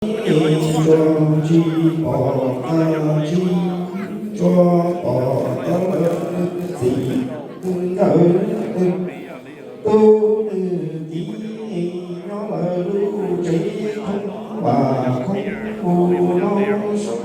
Tsuas tsis pom tag tsis tsuas pom tau lawv txiv nkawd, tub nws txiv nyob lawv lub tsev khoob vam khoob mus no.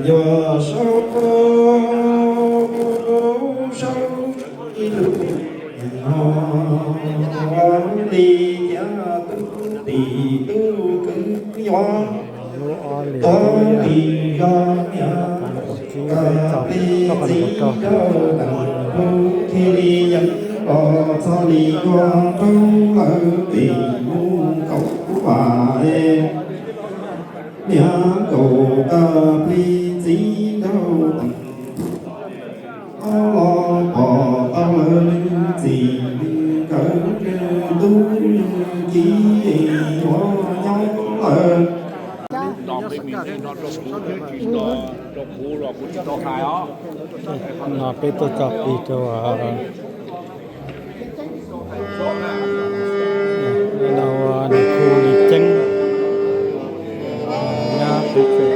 Yog saub, saub ib lub no li cas tub tim tub kwv yuav tuav tim zog niam, peb txiv rau teem hu thiaj li yeej los txog li yuav rau lawv pem mus kaum vam es niam kaum kab peb txiv rau teem los pom tau lawv txiv nkawd tub ci yuav nyob lawm. No peb tuaj tso plig rau no, nws khu Lis Ceeb, nyab peb tsev,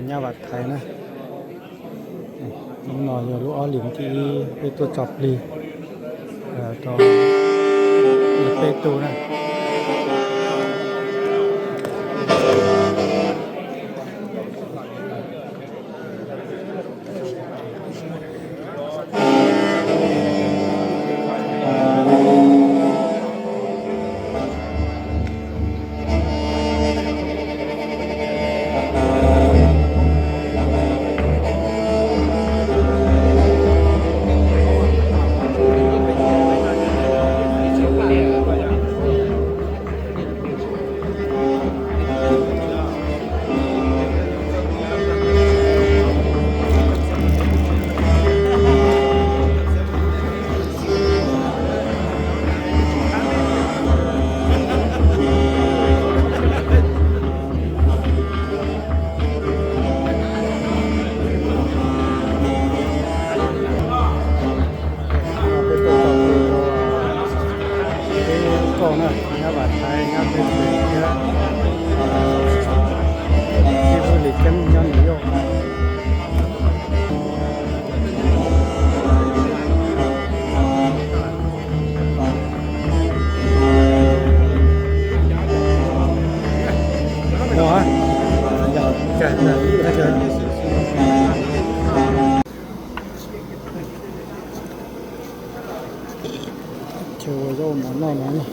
nyab Vam Thaiv na. Hnub no yog lub ob hlis thib ib peb tuaj tso plig rau peb tug na. Peb tuaj tso plig rau peb tug na, nyab Vam Thaiv, nyab peb tsev thiab xib hwb Lis Ceeb nyob New York. Ces ua zaub mov noj no na.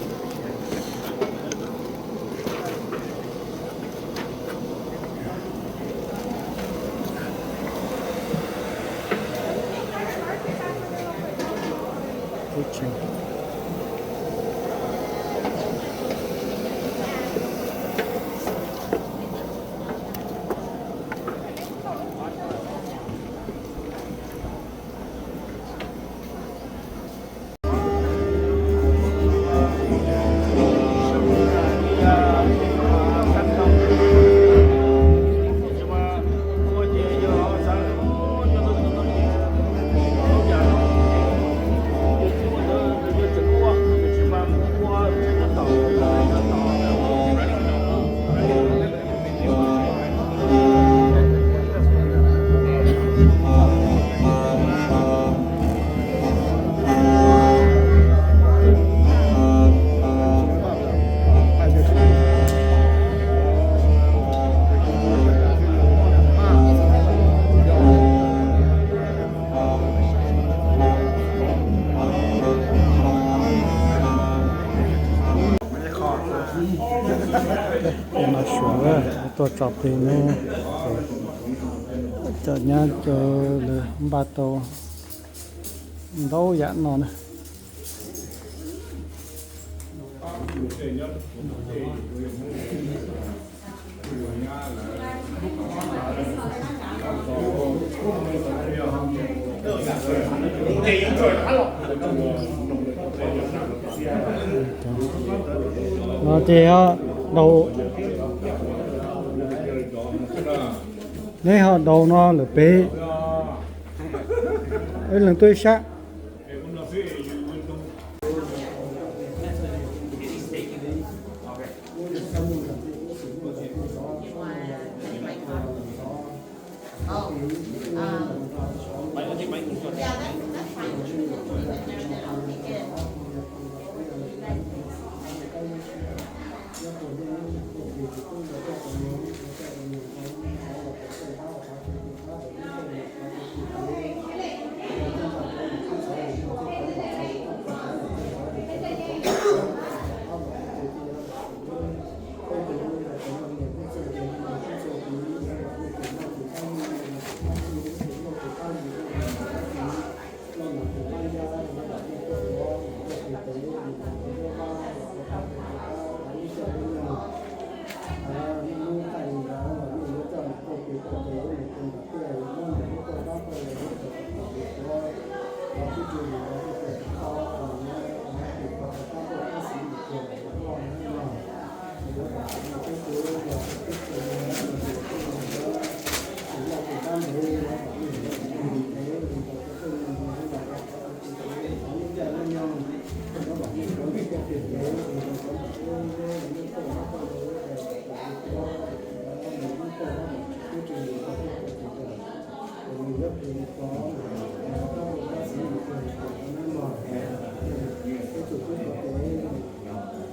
Mas suav tuaj tso plig ne, Cov nyab cov lawv npaj tau ntau yam no na. No ces daus, neb ho daus no lawm pem, ib leeg tuaj ib sab.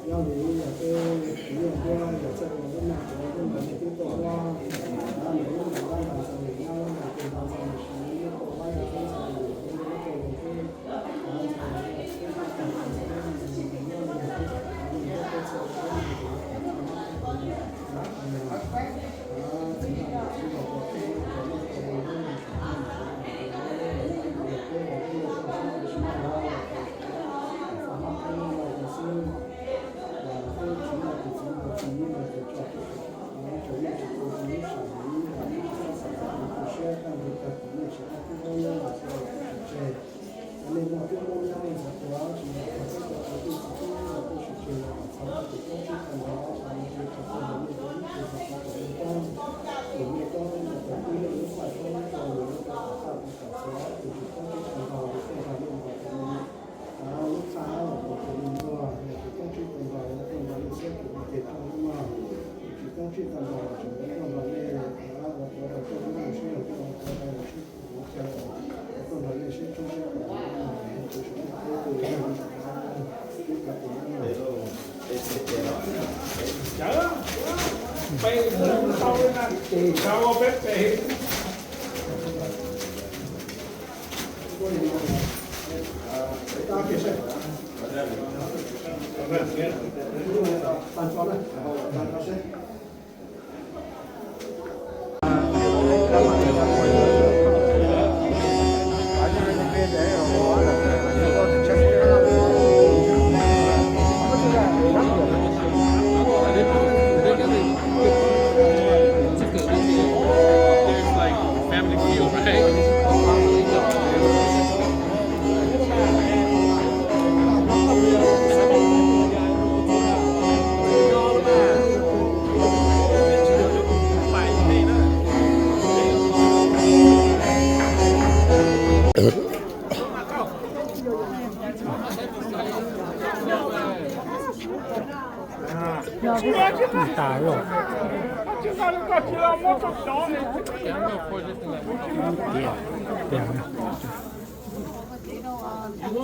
Yog li yog peb yog ntuj yog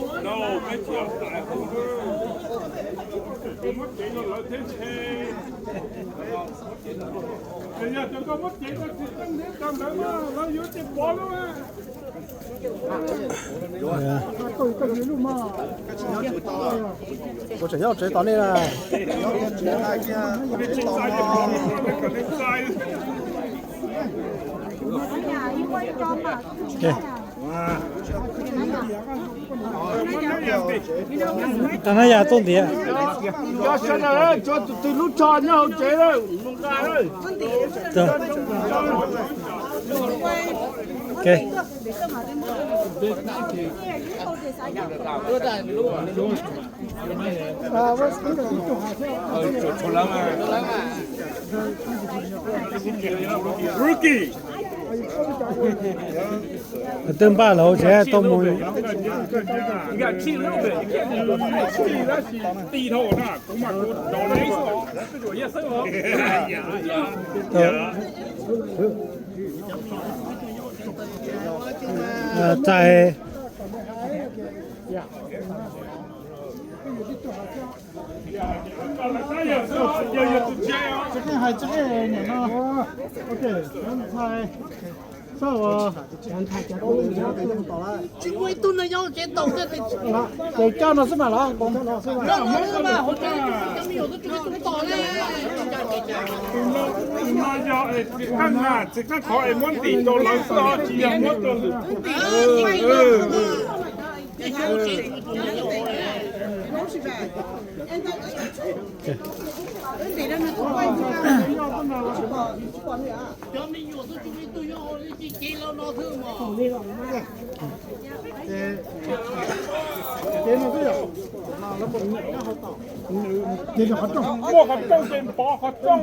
txawj ua lub neej tsuav lub npe twb tuaj ua, nws lub npe lab ntas ntxhais mus nyab lub npe tus ntas ntxhais mus siv lub tuaj ua yog txawj ntxhais mus lub tuaj ua twb Kuv tseem nyob tsev tos nej na. Tag na yas tuaj ntiav. Cov tus twg lub tsho nyob hauv tsev lawm. Twb npaj lawm tsev tau mus. Txais. Ces coj no xwb mas los. Tsis qab qhov es muab ntim rau lawv xwb os, tsis yog muab rau lwm. Cov me nyuam twb tsis muaj ib tug nyob hauv li, ces cev los no xwb mas. Muaj qhov rooj ces pov qhov rooj.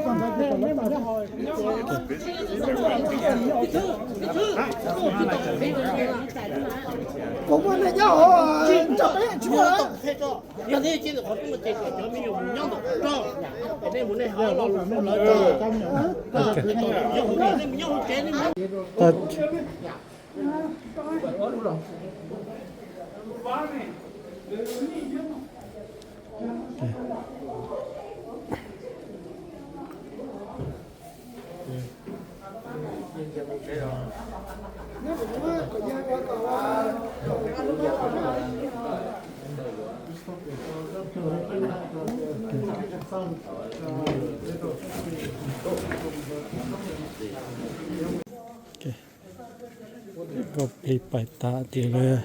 Koj plig pais tas tias lawv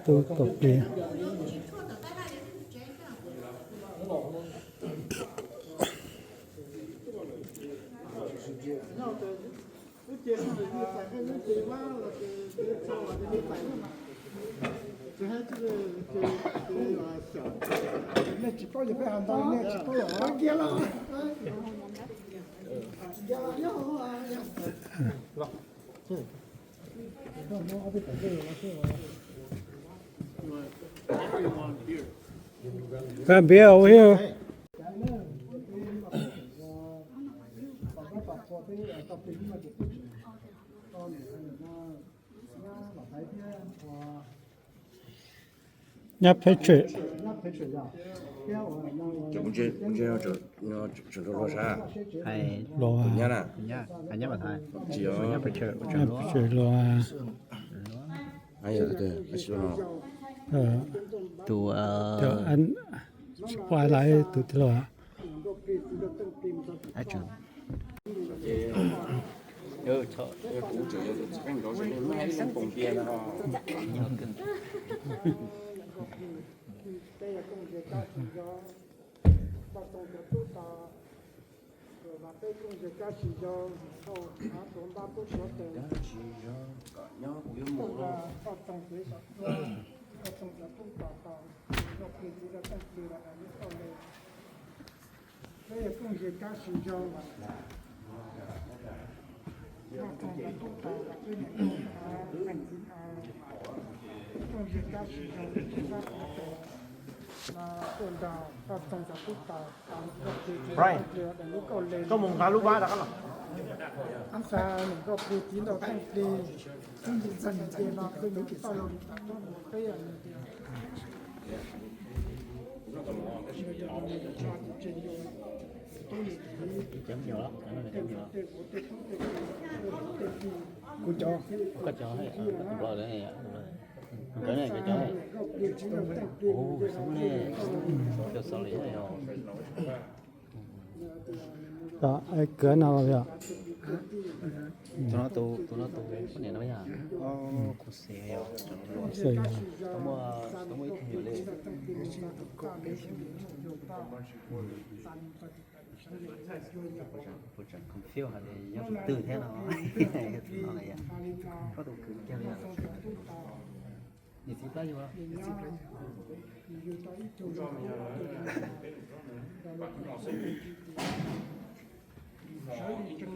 tub koj plig. Nej tsis paub yog peb hais ntau, nej tsis paub yog kiag los. Come beer over here. Nyab peb tsem. Los nyab na. Nyab peb tsem los. Tus, tus poj lawv tus twg los? Peb koom zes kab sis zoo, thauj av tuav npab tub suav tes, koj txoog kev saum tuab, koj txoog cov tub tos tau, koj plig txiv rau teej plig los hais lub kauj le. Peb yog koom zes kab sis zoo, koj txoog cov tub tos, peb niam txiv, koom zes kab sis zoo, tsis npab tub tes, tuaj nrog koj txoog cov tub tos, koj plig txiv rau teej plig los hais lub kauj le. Koj mus nqa lub vab rov qab los. Ab xav nws koj plig txiv rau teej plig, xub nti txog nws ntse no peb mus tsis tau los, peb yog nws tias Kuv cov, kuv cov, kuv cov, kuv cov xov li. Kwv no los yog? Tus no tus, tus no tus poj niam no yog. Kuv xav yog, kuv xav yog. Tau muaj, tau muaj ib tug nyuam li. Puas tsawg confuse hais tias yog tus twg thiab no. Yog tus no lawm yom. Koj tus kwv kiag li yom. Niam txiv plab yug. Sawv li tsees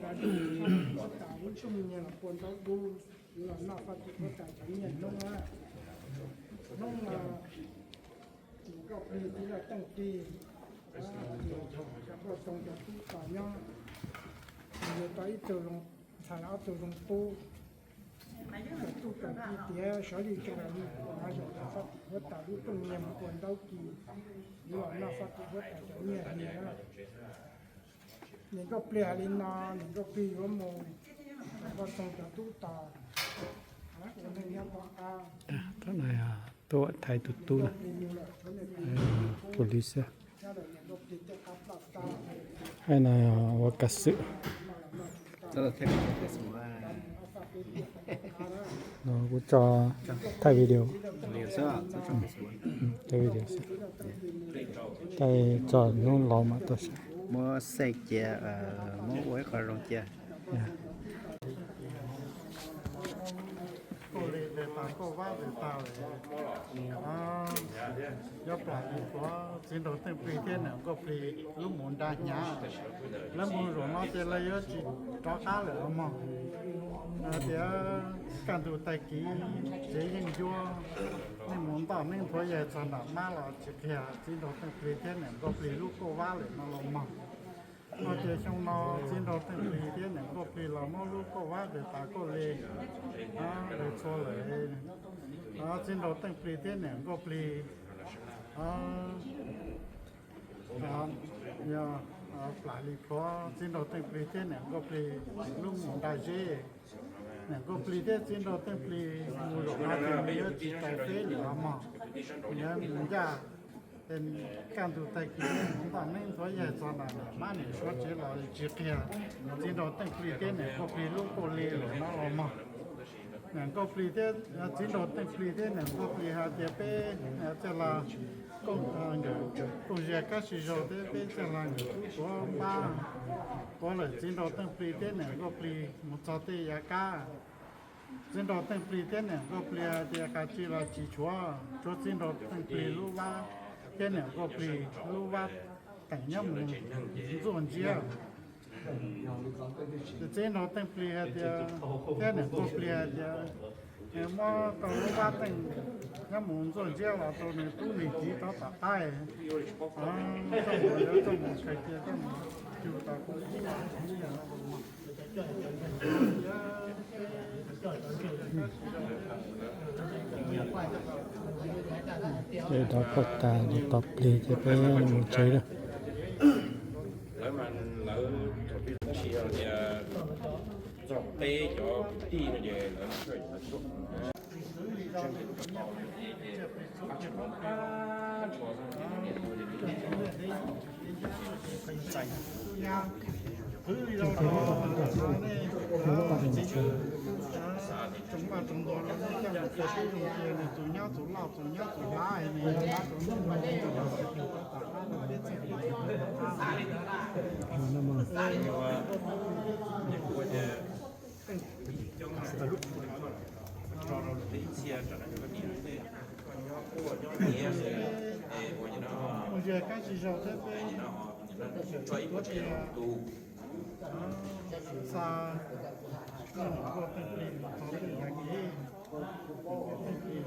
los tas lub rooj nyiag los puas ntaub dub, los noj faj tim huab tais cov nyiaj hnub na. Hnub no tus Nkauj Plig txiv Lauj Tooj Plig, cov poj ntxoog cov tub tos nyob, yuav tau ib tug zoo ntxhais ob tug zoo tub. Cov tub cov ki tiav sawv li tsees los noj faj tim huab tais lub rooj nyiag mus puas ntaub ki, los noj faj tim huab tais cov nyiaj hnub na. Niam Nkauj Plig hais li no, niam Nkauj Plig yuav mus, cov poj ntxoog cov tub tos, ua neej nyob tom qab. Tuaj thaiv tus tub na, tus li xwb. Hais no ua kav xwm. No kuv tso thaij video. Thaij video xwb. Thaij txog hnub laus mam tuaj saib. Muab xej cia, muab ua ib qho zoo cia. Kauj Lis tes tas Kauj Vab tes tas lawm. Nyob plam li puav txiv nraug Teej Plig thiab niam Nkauj Plig lub mus nra hnyav. Lawv mus zaum no ces lawv yuav tsis rov qab lawm los mog. Tias kaj ntug tag kis tsev yeej ncuab, nej mus ntoj neeb nthuav yaig txog nram mab los tsis qhia txiv nraug Teej Plig thiab niam Nkauj Plig lub Kauj Vab lawm no los mog. No ces xyoo no txiv nraug Teej Plig thiab niam Nkauj Plig los muab lub Kauj Vab tes tas Kauj Lis lawv txhua lawm. Txiv nraug Teej Plig thiab niam Nkauj Plig plam li plhuav txiv nraug Teej Plig thiab niam Nkauj Plig lub mus nra zeb. Niam Nkauj Plig thiab txiv nraug Teej Plig mus zaum no ces nws yuav tsis rais feb lawm los mog. Nws yuav mus ncaj. Kaj ntug tag kis mus ntoj neeb nthuav yaig txog nram niam mab niam suav tsev los tsis qhia txiv nraug Teej Plig thiab niam Nkauj Plig lub Kauj Lis lawm no los mog. Niam Nkauj Plig thiab txiv nraug Teej Plig thiab niam Nkauj Plig hais tias peb txawj los kooj zia kab sib zaug thiab peb txawj los nkawm tub tuav npab. Tuav lawm txiv nraug Teej Plig thiab niam Nkauj Plig mus txog tej yav kab. Txiv nraug Teej Plig thiab niam Nkauj Plig hais tias qas tsi los tsis tshuav, tshuav txiv nraug Teej Plig lub vab thiab niam Nkauj Plig lub vab teem nyob mus ntxuaj ntsiab. Ces txiv nraug Teej Plig hais tias, thiab niam Nkauj Plig hais tias, nws muab tau lub vab teem nyob mus ntxuaj ntsiab los rau nws tub nws kiv rov tom qab. Txoj mus yuav txoj mus khaws cia txoj mus cug tau. Ces rov pauj tas rau tom plig ces peb mus tsev lawm. Lawv mas lawv thaum pib tsis yog tias txog peb cov kwv tij no ces lawv txawj li no, tsoom vaj tsoom ntxoog no coj mus cia peb zoo cia nws tus nyab tus loj tus nyab tus hlab nws hlab rau nws tus tom qab no peb txawj li no. Mus ze kab tsis zoo thiab peb tuav tias xa Nkauj Teej Plig thov tej yav kiv, Nkauj Teej Plig